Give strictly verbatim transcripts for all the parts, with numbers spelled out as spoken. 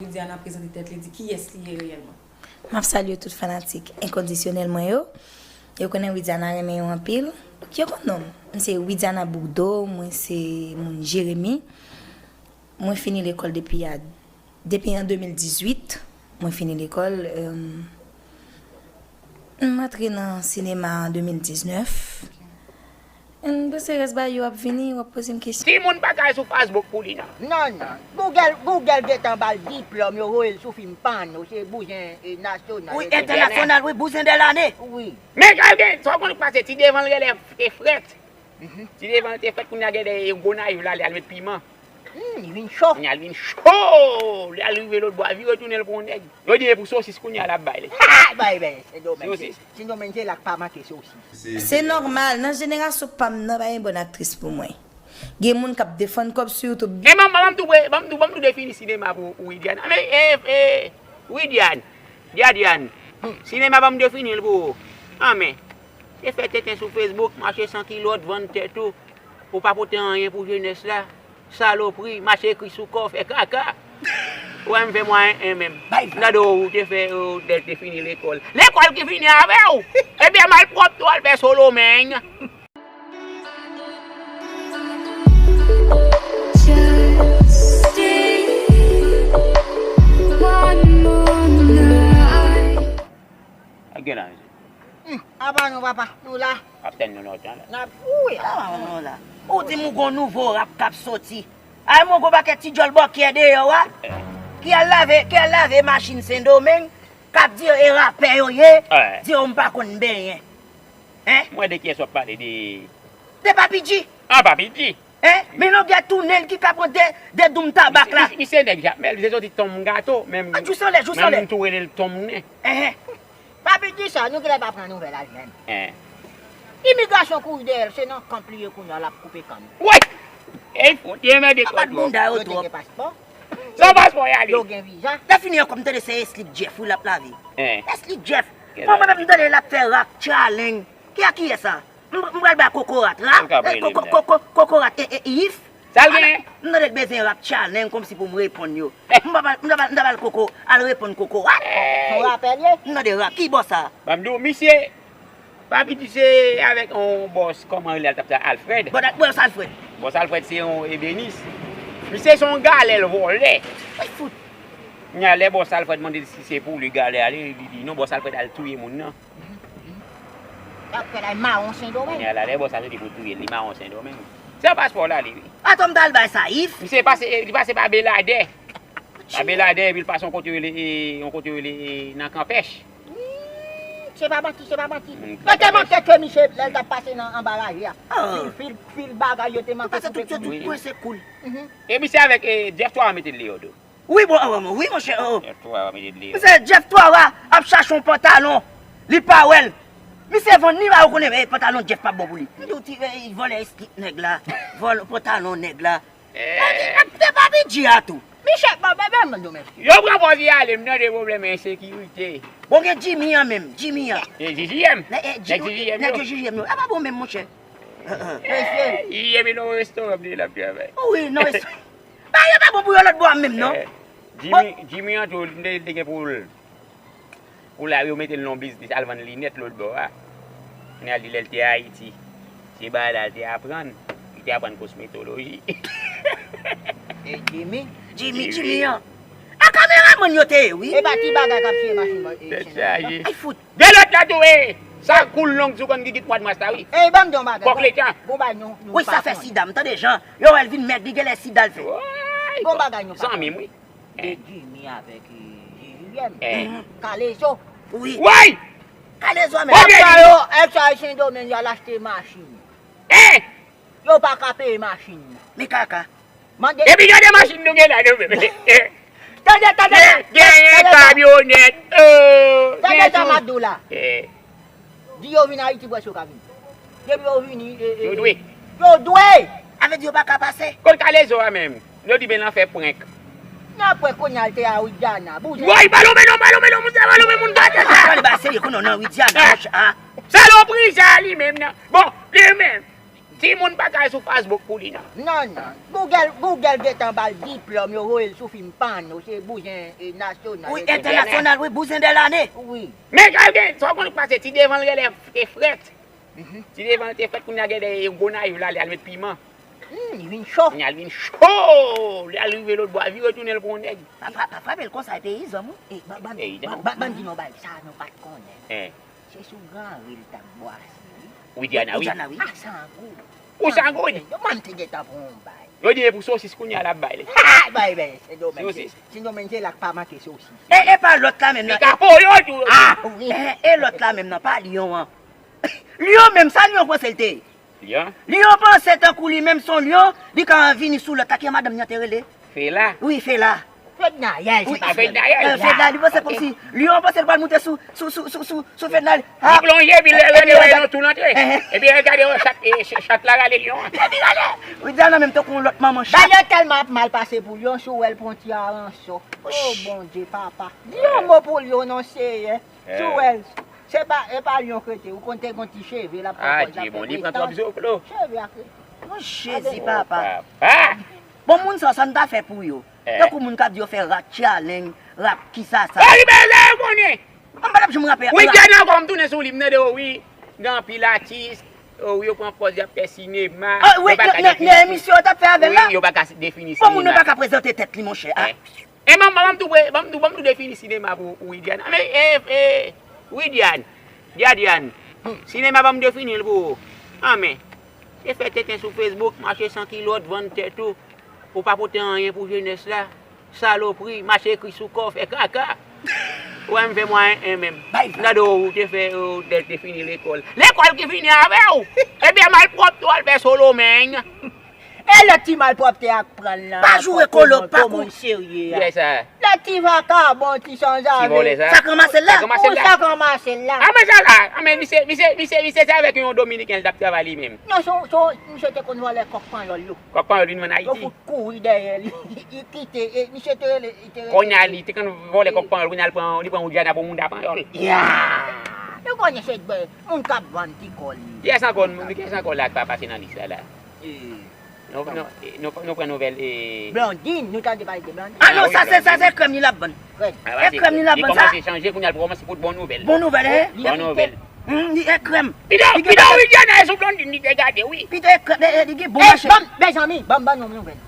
Widiana prezante tèt li, di kiyès li ye reyèlman. M ap salye tout fanatik enkondisyonèl mwen yo. Yo konnen Widiana renmen yo anpil. Yo konn non m. M se Widiana Bourdeau, mwen se moun Jeremi. Mwen fini lekòl depi a, depi an de mil dizuit, mwen fini lekòl. M antre nan sinema an de mil diznèf. M panse rès bagay yo ap vini, w ap poze m kesyon. Timoun pa ka al sou Facebook pou li non. Non, non. Google, Google gentan ba l diplòm, yo voye l sou fim pòno, se bouzen e, nasyonal. Wi, entènasyonal, wi, bouzen de lane. Wi. Men kal gen, sa w konn k pase, ti devan l genlè te frèt. Ti devan l te frèt, kounye a genlè e gwo nayou la, li al met piman. Hmm, li vin cho. Kounye a l vin cho. Li al rive lòt bò a, vire tounen l pou yon nèg. Yo di e pou sosis kounye a l ap bay li. Ha! Bay, bay, Sendomeng. Sosis. Sendomeng se la k pa manke sosis. Se nòmal, nan jenerasyon pa m nan, pa gen bòn aktris pou mwen. Gen moun k ap defann kòb sou YouTube. E ban m, ban m tou, ban m tou, ban m tou defini sinema pou, pou Widiana. Men, e, e, Widiana, Diadiana, sinema ban m defini l pou ou. Anmè, e fè tenten sou Facebook, mache san kilòt, vann tèt ou. Ou pa pote anyen pou jenès la. Salopri, mache ekri sou kò w, fè kaka. Ou wè m fè mwayen en menm. M tande w te fè, ou te, te fini lekòl. Lekòl ki fini avè w! Ebyen, malpwòpte w al fè Solomeng. Ak gen la, mesye. Hmm, apa nou, papa? Nou la. Ap tann nou lontan la. N ap, wi, apa nou la? Ou di m ou gon nouvo rap k ap soti. Ay, mwen gon pakèt ti djòl bòkyè deyò a. Ki al lave, ki al lave machin Sendomeng, k ap di e rapè yo ye, di yo m pa konn benyen. Hein? Mwen de kiyès w ap pale de De Papi G. Ah, Papi G. Hein? Men longè tounen l ki ka pran de, de doum tabak la. Misye, misye nèg Jakmèl, misye soti Tonm Gato, menm. Ah, jous anlè, jous anlè. Menm tou rele l Tonm Nen. Hein, hein. Papi G sa, nou genlè pa pran nouvèl al jwenn. Hein. Imigrasyon kouri dèyè l, se nan kanp li ye kounye a, l ap koupe kann. Woy! Ey, fout, li anmède kò twòp. Apat bounda yo twòp. Yo te gen paspò. San paspò y ale. Yo gen viza. Lè fini ankò, m tande se Eslik Jeff, wi, l ap lave. Hein. Eslik Jeff. Bon, mwen menm m tande l ap fè rap, challenge. Ki a kiyès sa? M, m pral bay kokorat, rap. Koko-, koko-, kokorat, e, e, if. Sa l genyen? M tande l bezwen rap challenge kòmsi pou m reponn yo. M pa, m ta, m ta pral koko, al reponn kokorat. Son rapè l ye? M tande rap. Ki bòs sa? Ban m di w, misye, Papi G se avèk yon bòs, kòman rele l t ap sa, Alfred. Bòs, bòs Alfred. Bòs Alfred se yon ebenis. Misye se yon galè l vòlè. Ay, fout. Nya lè bòs Alfred mande l si se pou li galè a, li, li di non, bòs Alfred al touye moun nan. L ap fè la mawon Sendomeng. Kounye a la, lè bòs la soti pou touye l, li mawon Sendomeng. Se yon paspò l ale, wi. Atò m t al bay sa, if. Misye pase, li pase pa Beladè. Pa Beladè, epi l pase yon kote yo rele, e, yon kote yo rele, e, nan Kanpèch. Hmm, se pa manti, se pa manti. Yo te manke ke misye, lè l t ap pase nan anba raje a. Fil, fil, fil bagay yo te manke koupe. Tout, tout, tout, tout, se koul. E misye avèk, e, Jeff Twara mete l deyò tou. Wi, bon, oh, wi, monchè, oh. Jeff Twara mete l deyò. Misye Jeff Twara ap chache yon pantalon, li pa wè l. Misye vann li, ba ou konnen, eh, pantalon Jeff pa bon pou li. M di w ti, eh, vòlè esnik nèg la, vòlè pantalon nèg la. Eh. Ap te pa bidji a tou. Michel, bon, bebe, m ban nou mèsi. Yo pran pòz y ale, m tande pwoblèm ensekirite. Bon, gen Jimmy an menm, Jimmy an. E J J M. Nèg J J M yo. Nèg J J M yo. E pa bon menm, monchè. Mesye. J J M e nan restoran m te ye l ap travay. Wi, nan restoran. Bagay yo pa bon pou yo lòt bò a menm, non. Eh, Jimmy, Jimmy an tou, li te, li te gen pou l, pou l al, yo mete l nan biznis, al vann linèt lòt bò a. Kounye a, li, lè l te Ayiti, se bagay la l te aprann. Li te aprann kosmetoloji. E Jimmy? Jimmy, Jimmy an. A kameramann yo te ye, wi. E pa ti bagay k ap siye machin, e, tèt chaje. Ay, fout. Gen lòt la tou, e, sa koul long sou kòn gigit mwa d mas la, wi. Ey, ban m di yon bagay. Kòk letan. Bon, bay nou, nou. Wi, sa fè sida, m tande jan. Yo wè l vin mèg, li genlè sida l fè. Bon bagay nou pa zanmi m, wi. E Jimmy avèk, e, J J M. Kalezo. Wi. Woy! Kalezo, men. Èk sa yo, èk sa yo Sendomeng, y al achte machin. Eh! Yo pa ka peye machin nan. Men kaka. Mande. Epi gade machin nou gen la, nou menm. Tande, tande, tande. Genyen kamyonèt. Tande sa m ap di w la. Eh. Di yo vin Ayiti pou wè si yo ka vin. Depi yo vini, eh, eh, yo dwe. Yo dwe. Sa vle di yo pa ka pase. Kot Kalezo a menm? Yo di men l an fè prank. Nan prank kounye a l te a Widiana. Bouzen. Woy, pa lonmen non, pa lonmen non, moun sa pa lonmen moun. Atò, li pa serye kounye a nan Widiana, monchè, a. Salopri sa li menm nan. Bon, li menm. Timoun pa ka al sou Facebook pou li non. Non, non. Google, Google gentan ba l diplòm, yo voye l sou fim pòno, se bouzen e, nasyonal, wi, entènasyonal, wi, bouzen de lane. Wi. Men kal gen, sa w konn k pase, ti devan l genlè te frèt. Ti devan l te frèt, kounye a genlè yon gwo nayiv la, li al met piman. Hmm, li vin cho. Kounye a l vin cho. Li al rive lòt bò a, vire tounen l pran yon nèg. Pa, pa, pa frape l konsa, e peyizan, wi. E, ban, ban, ban, ban, ban di nou bagay, sa nou pa t konnen. Se sou Granri l t ap bwase, wi. Widiana, wi. Widiana, wi. A, Sangoud. Ou Sangoud? Yo, mwen te gentan pran yon bay. Yo di e pou sosis kounye a l ap bay li. Ha! Bay, bay, Sendomeng. Sosis. Sendomeng se la k pa manke sosis. E, e pa lòt la menm nan. Li ka po yo tou. A, wi. E, e lòt la menm nan, pa lyon an. Lyon menm, sa lyon panse l te ye? Lyon? Lyon panse tankou li menm se yon lyon, li ka vini sou lòt la, ki madanm li an te rele? Fela. Wi, Fela. Fednaelle, se pa Fednaelle. Fednaelle, li panse kòmsi lyon panse l pral moute sou, sou, sou, sou, sou, sou Fednaelle. Li plonje, epi lè, lè, lè, lè, nou tou l antre. Epi lè, gade, oh, chat, e, ch-, chat la rale lyon an. Epi rale. Widiana menm tankou yon lòt manman chat. Dayè tèlman ap mal pase pou lyon, si w wè l pran ti aransò. Oh, Bondye, papa. Di yon mo pou lyon non, Seyè. Sou wè l, se pa, e pa lyon k rete, ou konn te gon ti cheve l ap fè kòl, l ap fè bon, li pran twòp zoklo. Cheve ak rete. Oh, Jezi, papa. Bon, moun sa, sa n ta fè pou yo? Tankou moun k ap di yo fè rap challenge, rap kisa sa. Li bezwen yo konnen. An pa t ap janm rape. Wi, Diana, ankò m tounen sou li, m tande, oh, wi, gen anpil atis, oh, wi, yo pran pòz, y ap fè sinema. Wi, nan emisyon yo t ap fè avè l la. Wi, yo pa ka defini sinema. Bon, moun nan pa ka prezante tèt li, monchè. E ban m, ban m tou pre-, ban m tou, ban m tou defini sinema pou, pou Widiana. Men, e, e, Widiane, Diadiane, sinema ban m defini l pou ou. Anmè, se fè tenten sou Facebook, mache san kilòt, vann tèt ou. Ou pa pote anyen pou jenès la. Salopri, mache ekri sou kò, fè kaka. Ou wè m fè mwayen en menm. M tande ou te fè, ou te, te fini lekòl. Lekòl ki fini avè w! Ebyen malpwòpte w al fè Solomeng. E lòt ti malpwòpte a k pran l lan. Pa joure kolo, pa kou. Moun serye a. Lòt ti vakabon, ti sanzave. Ti vòlè sa. Sa k ranmase l la. Sa k ranmase l la. Sa k ranmase l la. A men sa la. A men misye, misye, misye, misye se avèk yon dominiken l t ap travay li menm. Non, se, se, misye te konn vòlè kòk panyòl yo. Kòk panyòl vin vann Ayiti. Yo fout kouri dèyè li. Li kite, e, misye te rele, li te rele. Kounye a li te konn vòlè kòk panyòl, kounye a li pran, li pran Widiana pou mouda panyòl. Ya. Nou konnen se moun k ap vann ti kò li. Kiyès ankò, kiyès ankò la k pa pase nan lis la la? Nou, nou, nou, nou pran nouvèl, e. Blondine, nou tande pale de Blondine. A non, sa se, sa se krèm li l ap vann. Krèm. E krèm li l ap vann sa. Li kòmanse chanje, kounye a l kòmanse pot bon nouvèl. Bon nouvèl, e? Bon nouvèl. Hmm, li e krèm. Pito, pito, wi, Diana, e sou Blondine li te gade, wi. Pito e krèm, e, e, li gen bon mache. Ban m, mezanmi, ban m, ban nou nouvèl.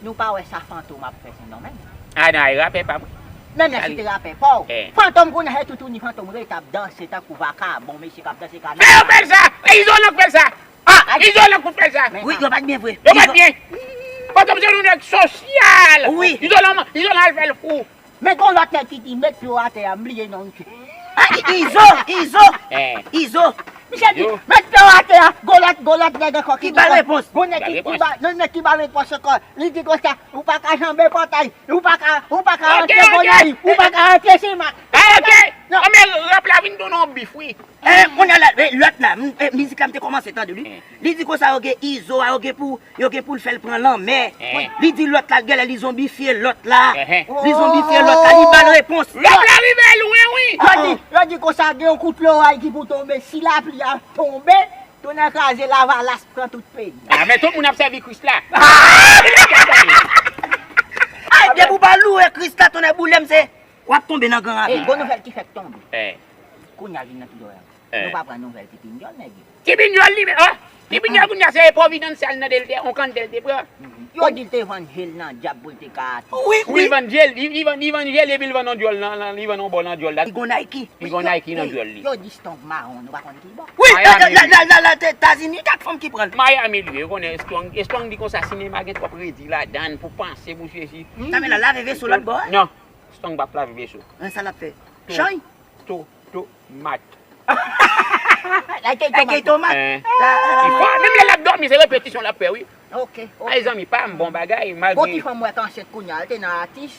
Nou pa wè sa Fantom ap fè Sendomeng? A non, e rapè pa mwen. Menm lè se te rapè pa w. Fantom kounye a se toutouni Fantom rete ap danse tankou vakabon, mesye k ap danse kanal. Fè yo fè l sa! E Izolan k fè l sa! A, Izolan k fout fè l sa! Wi, yo pa t byen vre. Yo pa t byen. Fantom se yon nèg sosyal. Wi. Izolan, Izolan al fè l fou. Men gon lòt nèg ki di, met pye w atè a, m bliye non misye. A, I-, Izo, Izo, Izo. Misye di, met pye w atè a, gon lòt, gon lòt nèg ankò ki ba l repons. Gon nèg ki, ki ba, non, nèg ki ba l repons ankò. Li di konsa, ou pa ka janbe pòtay, ou pa ka, ou pa ka rantre Gonayiv, ou pa ka rantre Senmak. A, ok. Non. A, men rap la vin tounen yon bif, wi. E, kounye a la, e, lòt la, m, e, mizik la, m te kòmanse tande li. Li di konsa yo gen Izo a, yo gen pou, yo gen pou l fè l pran lanmè. Li di lòt la, genlè li zonbifye lòt la. Li zonbifye lòt la, li ba l repons. Lòt la rive lwen, wi. Yo di, yo di konsa gen yon kout loray ki pou tonbe. Si lapli a tonbe, tounen kraze lavalas pran tout peyi. A, men tout moun ap sèvi Kris la. Ay, depi w pa louwe Kris la, tonnè boule m, se w ap tonbe nan gran ravin. E, bon nouvèl ki fèk tonbe. Kounye a vin nan pi dòyè. Nou pa pran nouvèl Ti Pinjòl, nèg yo. Ti Pinjòl li menm, oh! Ti Pinjòl kounye a se Providencial nan de l te, on kanntè l te pran. Yo di l te vann je l nan dyab pou l te ka atis. Wi, wi. Li vann je l, li, li vann, li vann je l epi l vann on djòl nan, nan, li vann on bò nan djòl la. Li gon Nike. Li gon Nike nan djòl li. Yo di Strong mawon, nou pa konn ki bò. Wi, la, la, la, la, la, Etazini, gad fanm ki pran l. Miami li ye, ou konnen Strong, Strong di konsa sinema gen twòp redi ladan l pou panse, pou sesi. Sa vle la lave veso lòt bò a? Non. Strong p ap lave veso. Sa l ap fè? Chay? To, tomat. Lakèy tomat. Lakèy tomat. Li fò, menm lè l ap dòmi, se repetisyon l ap fè, wi. Ok, ok. Ay, zanmi pa m, bon bagay, malgre. Bon, ti fanm wè k ansent kounye a, l te nan atis.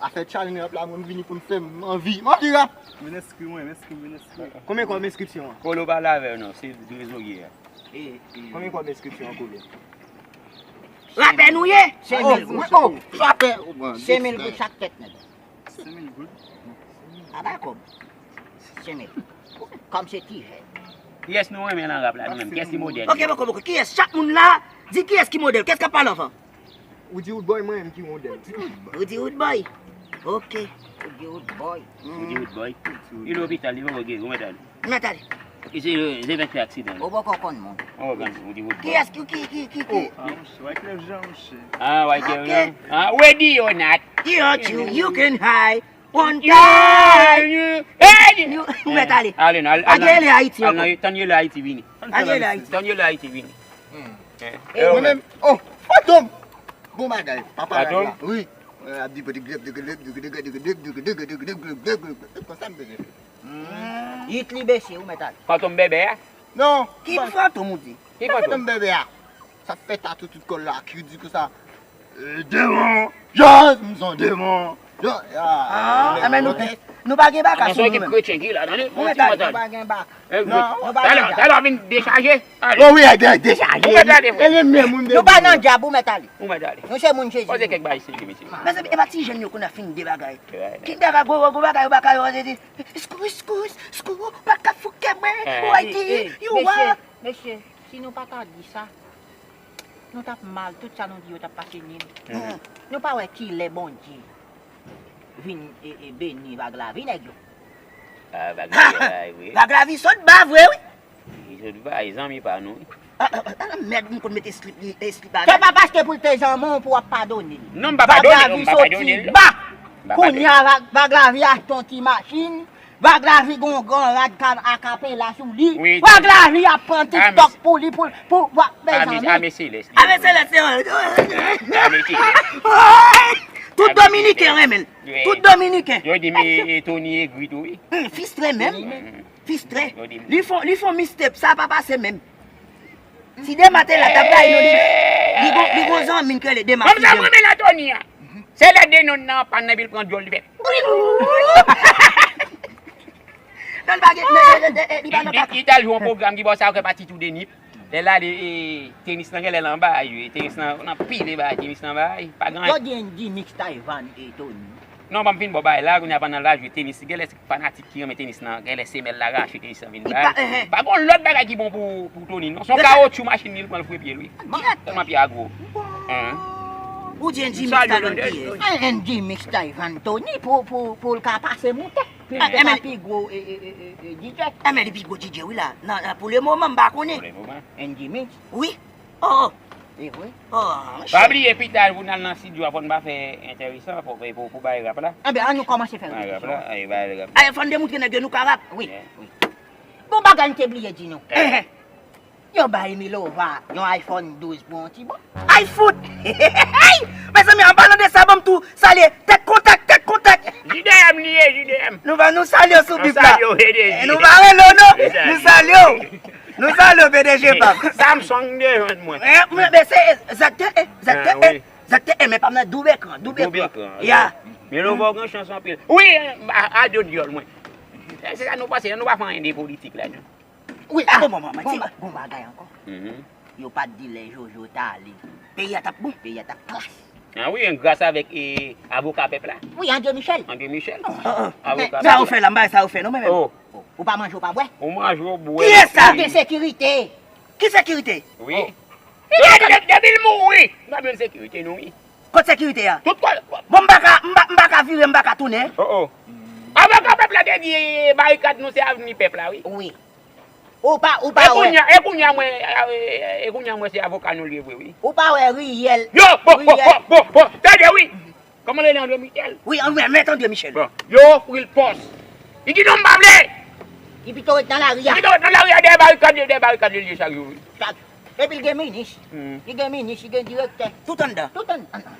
Afè challenge rap la, mwen m vini pou m fè m anvi. M anvi rap. Vin enskri mwen, vin enskri, vin enskri. Konbyen kòb enskripsyon an? Kolo pale avè w non, se rezon ye a. Konbyen kòb enskripsyon an, Kolo? Rapè nou ye? Senk mil goud. Rapè. Senk mil goud chak tèt nèg. Senk mil goud. A pa kòb. Senk mil. Kòm se ti jèn. Kiyès nou renmen nan rap la nou menm? Kiyès ki modèl? Ok, poko, poko. Kiyès? Chak moun la, di kiyès ki modèl. Kiyès k ap pale anvan? Ou di Roodboy, mwen menm ki modèl. Ou di Roodboy. Ok. Ou di Roodboy. Ou di Roodboy. Li lopital, li poko geri, ou mèt ale. Mèt ale. Li se, se fèk fè aksidan. Ou poko konn moun. Oh, gade, ou di Roodboy. Kiyès ki, ki, ki, ki, ki? Ah, monchè, Wyclef Jean, monchè. Ah, Wyclef Jean. Ah, Wedi Yonat. You, you, you can hide one time. Hey! Ou mèt ale. Ale, ale, ale. Agele Ayiti ankò. Tann yo lè Ayiti vini. Agele Ayiti. Tann yo lè Ayiti vini. Mwen menm, oh, Fantom! Bon bagay, papa rap la. Wi. Ap di poti glep, glep, glep, glep, glep, glep, glep, glep, glep, glep, glep, glep, glep, konsa m bezwen fè. Hit li besye, ou mèt ale. Fantom bèbè a? Non. Ki Fantom ou di? Ki Fantom? Fantom bèbè a. Sa fè tatou tout kò l la, ki di konsa. Demon! Jazz! M son demon! Ah, men nou, nou pa gen baka sou nou menm. Kretyen ki la, tande? Ou mèt ale, nou pa gen baka. Nou pa nan djab. Talè vin dechaje. Oh wi, e dechaje. Ou mèt ale, frè. E men moun. Nou pa nan djab, ou mèt ale. Ou mèt ale. Nou se moun Jezi. Poze kèk bagay serye, mesye. Mezanmi, e pa ti jèn yo konn ap fin de bagay. Ki bagay gwo gwo bagay ou pa ka yo di skou skou skou pa ka fouke mwen. Ou a di yo a. Mesye, si nou pa ta di sa, nou t ap mal, tout sa nou di yo t ap pase nil. Nou pa wè kilè Bondye vin e, e, beni vag lavi nèg yo. Ah, vag lavi, wi. Vag lavi sot ba vre, wi. Li sot ba, e zanmi pa nou, wi. Mèd, m konn mete slip li, e slip la. Se pa paske pou l te zanmi w pou w ap padone l. Non, m pa padone l, non, m pa padone l. Kounye a, vag lavi achte yon ti machin. Vag lavi gon gran rad akapela sou li. Vag lavi ap pran TikTok pou li, pou, pou, pou, mezanmi. Ame Selès, se. Tout Dominiken renmen l. Tout Dominiken. Yo di m e Tony egri tou, wi. Fistre menm. Fistre. Li fon, li fon mistep, sa pa pase menm. Si Dema te la, t ap bay nou li. Li gon, li gon zanmi n k rele Dema. Kòm sa mwen men la Tony a. Se lè de non nan pann nan epi l pran djòl li fè. Nan li pa gen, li pa nan kaka. Li t al jwe yon pwogram ki bò sa yo fè pati tou de nip. Lè l ale, e, tenis nan genlè l anba, e, tenis nan, nan pile bagay, tenis nan bagay. Pa gen anyen. Yo di N D Mix Taiwan e Tony. Non, ban m fin bò bagay la, kounye a pandan l ap jwe tenis, genlè se fanatik ki renmen tenis nan, genlè semèl la rache, tenis nan vin bay. Pa gon lòt bagay ki bon pou, pou Tony, non. Se yon kawotchou machin li, li pran l fouye pye l, wi. Tèlman pye a gwo. Ou di N G Mix Tayvan ki ye? N G Mix Tayvan Tony pou, pou, pou l ka pase moute. Piske sa pi gwo DJ. Enben li pi gwo DJ wi la. Nan, nan, pou le moman m pa konnen. Pou le moman. N G Mix. Wi. Oh, oh. E vre. Oh, monchè. Pa bliye pita pou n al nan estidyo a fò n pa fè enteresan pou, pou, pou bay rap la. Enben an nou kòmanse fè repetisyon. Bay rap la, ay bay rap. Ay fò n demontre nèg yo nou ka rap. Wi. Wi. Bon bagay m te bliye di nou. Yo bay Milova yon iPhone douz pou yon ti bon. Ay fout! Mezanmi, an palan de sa, ban m tou salye Tèt Kontak, Tèt Kontak. J D M li ye, J D M. Nou va nou salye w sou bip la. Salye w, P D G. Nou va rele w non. Nou salye w. Nou salye w, P D G pa m. Samsung de jwenn mwen. Men se zèk te, zèk te, zèk te, men pa m nan doub ekran, doub ekran. Ya. Milova gen chans anpil. Wi, a, a de dyòl mwen. Se sa nou panse, nou pa fè anyen de politik la non. Wi, ah, bon, bon, bon, bon, ti bon, bon bagay ankò. Yo pa t di lè Jojo t ale. Peyi a t ap bon, peyi a t ap klas. Ah wi, gras avèk e, avoka pèp la. Wi, André Michel. André Michel. Avoka pèp la. Sa ou fè la, m bay sa ou fè non, men menm. Oh. Ou pa manje, ou pa bwè. Ou manje, ou bwè. Kiyès sa? Ou gen sekirite. Ki sekirite? Wi. Depi l mouri, nou ap jwenn sekirite nou, wi. Kot sekirite a? Tout kò. Bon, m pa ka, m pa, m pa ka vire, m pa ka tounen. Oh, oh. Avoka pèp la te di barikad nou se avni pèp la, wi. Wi. Ou pa, ou pa wè. E kounye a, e kounye a mwen, e, e kounye a mwen se avoka nou li ye vre, wi. Ou pa wè riyèl. Yo, bon, bon, bon, bon, bon. Tande, wi. Kòman l rele André Michel? Wi, André, mèt André Michel. Bon. Yo ofri l pòs. Li di non, m pa vle. Li pito ret nan lari a. Li pito ret nan lari a, dèyè barikad, dèyè barikad li ye chak jou, wi. Chak. Epi l gen minis. Li gen minis, li gen direktè. Tout anndan. Tout anndan.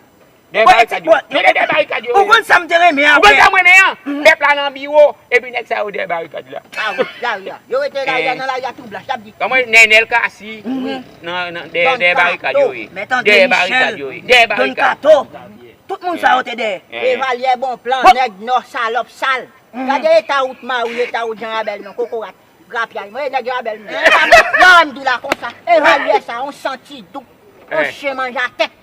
Dèyè barikad yo. Mete dèyè barikad yo. Ou konn sa m te renmen apre? Ou konn sa m renmen an? Pèp la nan biwo, epi nèg sa yo dèyè barikad la. Ah wi, lari a. Yo rete lari a, nan lari a tou blanch, y ap di. Kòman Nènèl Kasi nan, nan, dèyè, dèyè barikad yo ye. Dèyè barikad yo ye. Dèyè barikad. Tout moun sa yo te dèyè. Evalyè Bonplan, nèg Nò, salòp sal. Gade eta wout Mari, eta wout Jan Rabèl non, kokorat, grapyay. Mwen, nèg Jan Rabèl non. Yo, m di la konsa, evalyè sa, on santi douk, on chen manje a tèt.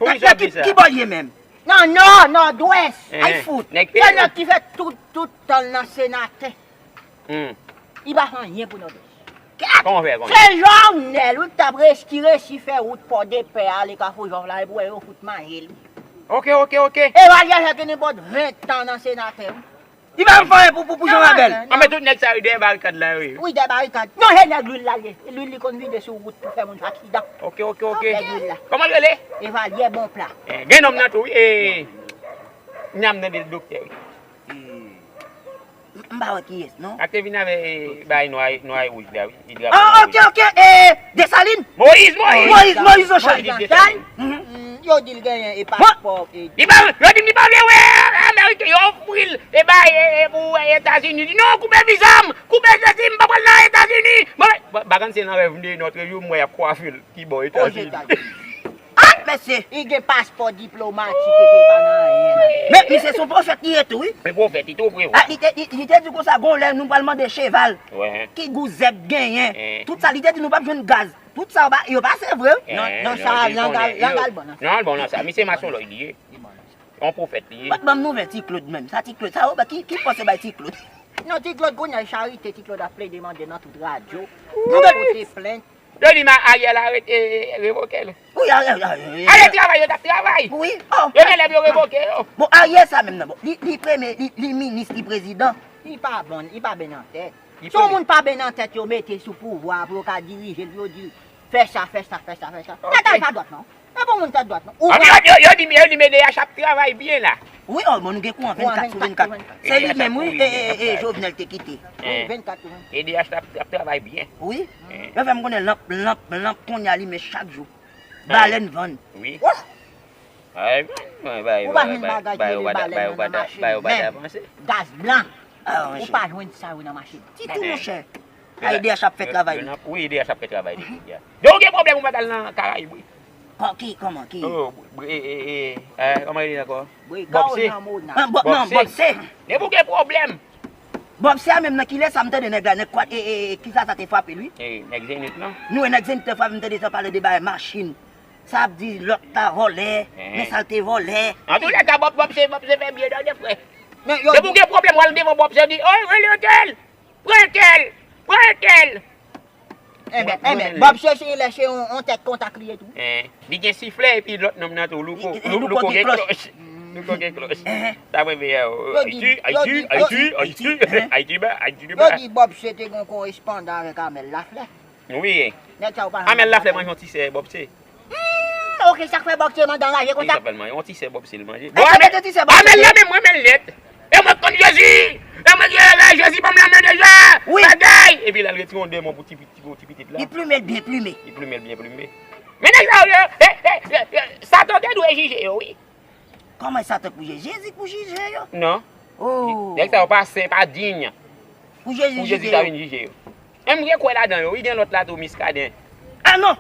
Poukisa w di sa? Ki bò l ye menm? Nan nò, nòdwès. Ay fout. Nèg ki fè tout, tout tan l nan senatè. Li pa fè anyen pou nòdwès. Kòman w fè konnen? Se Jovenel wi ki t ap resi, resi fè wout Pòdepè ale Kafou Jòf la, epi w wè yo fout manje l. Ok, ok, ok. Evalyè sa gen nenpòt ven tan nan senatè wi. Li pa fè anyen pou, pou, pou Jan Rabèl. Anben tout nèg sa yo dèyè barikad la yo ye. Wi, dèyè barikad. Non, se nèg lwil la l ye. Lwil li konn vide sou wout pou fè moun aksidan. Ok, ok, ok. Nèg lwil la. Kòman l rele? Evalyè Bonplan. Gen nonm nan tou wi. N ap tande l doktè wi. M pa wè kiyès non. Ak te vin avè bagay nwa, nwa e wouj la wi. Ah, ok, ok. Desalin. Moyiz, Moyiz. Moyiz, Moyiz Jean Charles. Yo di l genyen e paspò. Li pa, yo di m li pa vle wè Ameriken, yo ofri l e bay e, e pou Etazini. Li di non, koupe viza m, koupe sesi, m pa pral nan Etazini. Bon, bagann se nan rèv m de nòtre jou m wè y ap kwafe l ki bò Etazini. Ah, mesye. Li gen paspò diplomatik epi l pa nan anyen. Men misye se yon pwofèt li ye tou wi. Men pwofèt li tou vre wi. Li te, li, li te di konsa gon lè nou pral mande cheval. Ki gou zèb genyen. Tout sa li te di nou p ap jwenn gaz. Tout sa yo pa, yo pa se vre. Non, non, sa al nan gal, nan gal bon nan sa. Nan gal bon nan sa. Misye masonlòy li ye. Yon pwofèt li ye. Pat ban m nouvèl Ti Claude menm. Sa Ti Claude, sa yo ba ki, ki pòs yo bay Ti Claude? Non, Ti Claude kounye a e charite Ti Claude ap plede mande nan tout radyo. Pou pote plent. Yo di ma Ariel arete, revoke l. Wi, Ariel, Ariel. Ale travay, yo t ap travay. Wi. Yo gen lè pou yo revoke yo. Bon, Ariel sa menm nan. Bon, li, li premye, li, li minis, li prezidan. Li pa bon, li pa ben nan tèt. Si yon moun pa ben nan tèt yo mete sou pouvwa pou yo ka dirije l, pou yo di fè sa, fè sa, fè sa, fè sa. Tèt a l pa dwat non. E bon moun tèt dwat non. Ou pa yo, yo, yo di, yo di M D H ap travay byen la. Wi, oh, bon, nou gen kouran vennkat sou vennkat. Se li menm wi, e, e, e, Jovenel te kite. Wi, vennkat sou vennkat. M D H ap, ap travay byen. Wi. Yo fè m konnen lanp, lanp, lanp kounye a limen chak jou. Balèn vann. Wi. Ou pa jwenn bagay ki rele balèn nan machin. Menm gaz blan. Ou pa jwenn sa yo nan machin ditou monchè. A E D H ap fè travay li. Wi, E D H ap fè travay li. Donk ou gen pwoblèm ou pa t al nan Karayib wi. Ki, kòman, ki? Kòman li ankò? Bòpse. Bòpse. Depi ou gen pwoblèm. Bòpse a menm nan kilè sa m tande nèg la, nèg kwa, e, e, e, kisa sa te frape l wi? E, nèg Zenith lan. Nou wè nèg Zenith te frape, m tande sa pale de bagay machin. Sa ap di lòt la vòlè, men sa l te vòlè. Antoulèka, Bòp, Bòpse, Bòpse fè byen tande frè. Depi ou gen pwoblèm, w al devan Bòpse, w di, oy, rele entèl, pran entèl, pran entèl. Enben, enben, Bob se, se lè se yon, yon tèt kontak li ye tou. Li gen siflè epi lòt nonm nan tou, Louko, Louko gen klòch. Louko gen klòch. Sa mwen veye a. Ayiti, Ayiti, Ayiti, Ayiti, Ayiti ba, Ayiti ba. Yo di Bob se te gen yon korespondan avèk Amèl Laflè. Wi. Nèg sa yo pa Amèl Laflè manje yon ti sè Bob se. Hmm, ok, sa k fè Bob se mande anraje konsa. Sa fè l manje yon ti sè Bob se l manje. Bon, Amèl la menm mwen men l nèt. E mwen k konn Jezi. E mwen ki rele Jezi ban m lanmen deja. Bagay. Epi l al retire yon demon pou ti Ti pitit la. Li plime l byen plime. Li plime l byen plime. Men nèg sa yo, e, e, e, e, Satan te dwe jije yo, wi. Kòman Satan k pou jije? Jezi k pou jije yo? Non. Oh. Nèg sa yo pa sen, pa diy. Pou Jezi ta vin jije yo. Menm m gen kwè ladan yo, wi, gen lòt la tou, Miskaden. Ah non!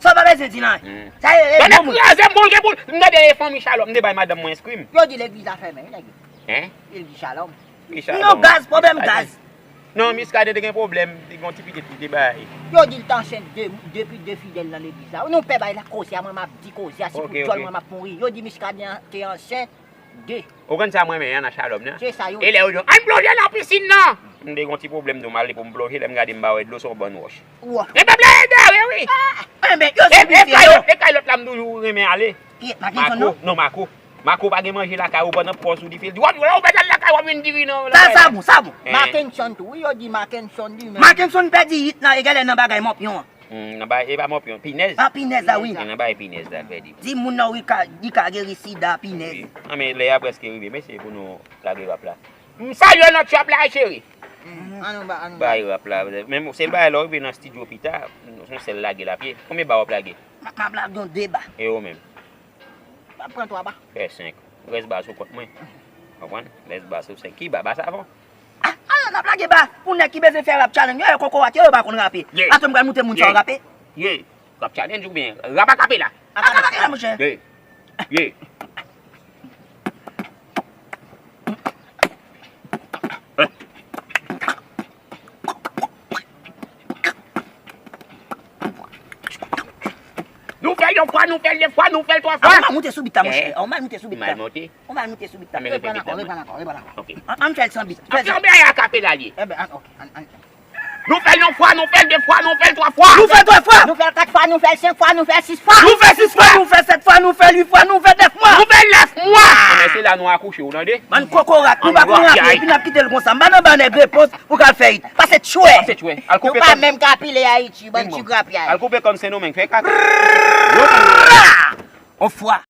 Sa w pa bezwen di nan. Sa e, e, Tande bon moun. Kraze m, bon, gen pou m tande fanmi Shalom, m te bay madanm mwen eskrim. Yo di legliz la fèmen, wi, nèg yo. Hein? Legliz Shalom. Ki Shalom? Non, gaz, pwoblèm gaz. Non, Miskaden te gen pwoblèm, te gen yon ti pitit li te bay. Yo di l t ansent de, depi de fidèl nan legliz la. Nou pè bay la koze a, mwen m ap di koze a, si pou djòl mwen m ap mouri. Yo di Miskaden te ansent de. Ou konn sa mwen renmen an nan Shalom nan? Se sa yo. E lè yo di, ann plonje nan pisin nan! M te gen yon ti pwoblèm tou, m ale pou m plonje, lè m gade m pa wè dlo, se yon bann wòch. Wòch. E pèp la egare, wi. Enben, yo sou pifye yo. E kay lòt la m toujou renmen ale. Ki Mackenson non? Mako, non, Mako. Mako pa gen manje lakay ou pandan pòz ou dife. L di, w ap, w ap al lakay, w ap vin diri nan. Sa, sa bon, sa bon. Mackenson tou, wi, yo di Mackenson li menm. Mackenson pèdi it nan, egalè nan bagay mòpyon an. Hmm, nan bagay, e pa mòpyon, pinèz. Ah, pinèz la, wi. Nan bagay pinèz la, l pèdi. Di moun nan, wi, ka, li ka geri sida, pinèz. Wi. Nan, men lè a prèske rive, mesye, pou nou lage rap la. M salye w nan trap la, cheri. Ann nou ba, ann nou ba. Bay rap la. Menm se l bagay la, w rive nan estidyo pita, yon sèl lage l ap ye. Konbyen ba w ap lage? M ap lage yon de ba. E ou menm? M ap pran twa ba. Fè senk. Rès ba sou kont mwen. Konprann? Rès ba sou senk. Ki ba? Ba savon. Ah, ah, n ap lage ba pou nèg ki bezwen fè rap challenge. Yo, yo kokorat, yo, yo pa konn rape. Atò m pral montre moun sa yo rape. Ye. Rap challenge oubyen rap akapela? Akapela, monchè. Ye. Ye. Nou fè l yon fwa, nou fè l de fwa, nou fè l twa fwa. Ou mal moute sou bit la, monchè. Ou mal moute sou bit la. Ou mal moute sou bit la. Reprann ankò, reprann ankò, reprann ankò. Ok. Ann fè l san bit. Fè l san bit. Akapela li ye. Enben, ok. Nou fè l yon fwa, nou fè l de fwa, nou fè l twa fwa. Nou fè twa fwa. Nou fè l kat fwa, nou fè l senk fwa, nou fè l sis fwa. Nou fè sis fwa, nou fè sèt fwa, nou fè l uit fwa, nou fè nèf mwa. Nou fè nèf mwa. Anben se la nou akouche, ou tande? Bann kokorat, nou pa konn rape, epi n ap kite l konsa. M pa nan ba nèg repons pou k al fè it. Pase tchwè. Pase tchwè. Al koupe kòn. Nou pa menm ka pile Ayiti, bann ti grapyay. Al koupe kòn Sendomeng, fè kaka. On fwa.